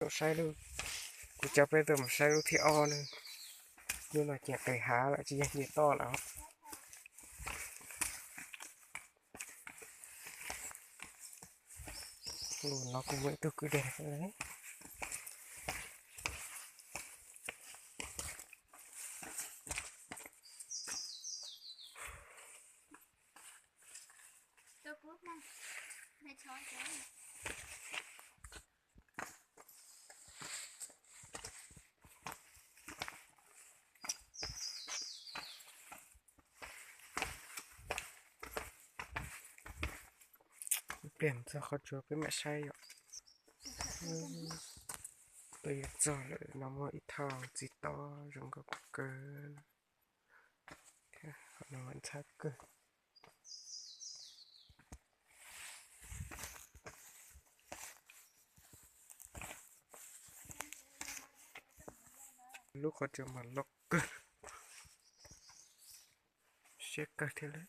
Saib lub, kuv coj peb tuaj mus saib lub thib ob na. Lub no ces qis hav lawm tsis yog nce toj lawm. Lub no kuj muaj ib tug kwj deg. Ib pliag txog qhov tsuas peb mam saib yom. Twb yuav txog lawm no, muaj ib thaj txiv tob zoo nkauj kawg. Qhov no mas ntxhab kawg. Lub qhov tsuas mas loj kawg, siab kawg thiab lawm.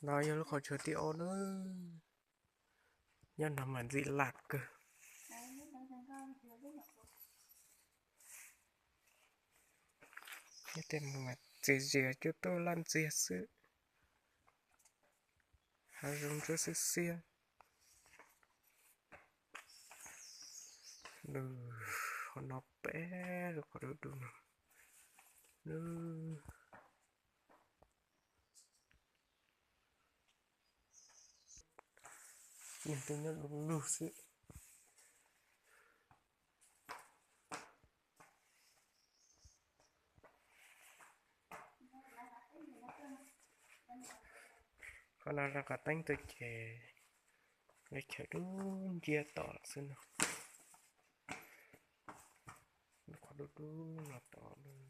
No yog lub qhov tsua thib ob na. Nyob no mas ntxim laj kawg. Nyob tej no mas txias zias cuaj tuaj laj ntxiag xwb. Hav zoov ntsuab xiab xiab. Lub qhov no peb lub qhov du du no. Lub neeg twb nyob du lug xwb. Qhov no rau qhov teeb tuaj ces lawv chaws dub nciab tom lawm xwb no. Lub qhov dub dub no tom lawm.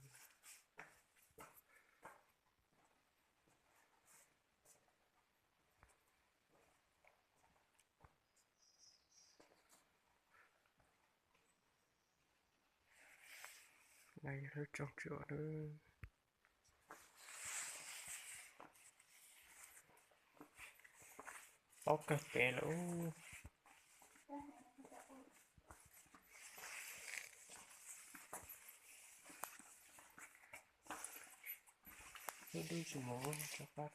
No yog lub rooj tsuas na. Paub kawg pem lawm. Lub dub tsis mus rau qab.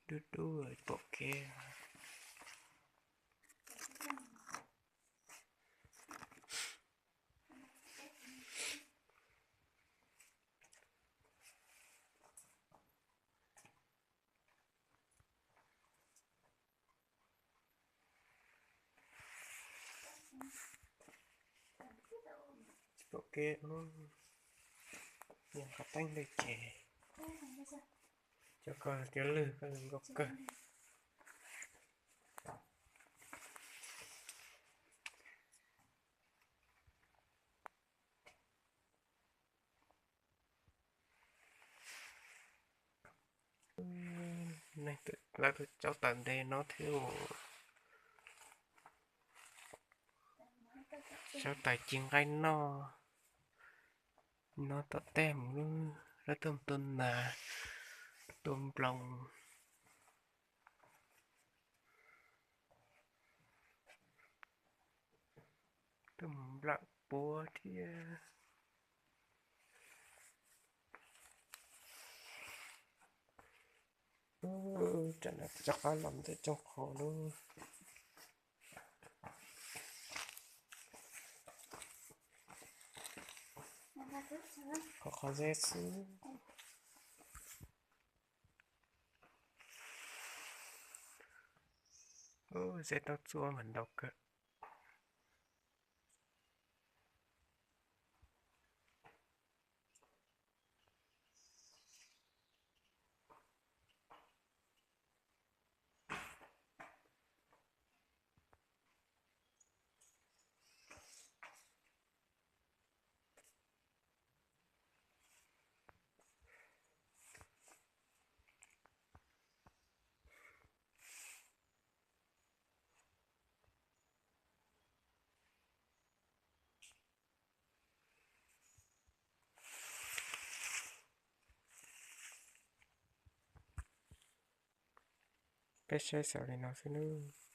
Dub dub pom kev. Tsis pom kev, yog qhov teeb ntawd ces cov ko cov lwg ko zoo nkauj kawg. Lawv tus tsaub taws nte no thiab. Tsaub taws ci nqaij noj, no tom tej mus lub lawv tuaj tua nas, tua nploos, tuaj mus nplawm puav thiab. Tsam no rov qab los ntawm rooj qhov lub, qhov qhov zeb xwb. Zeb taub txuab mas ntau kawg. Peb saib xaus li no xwb nawb.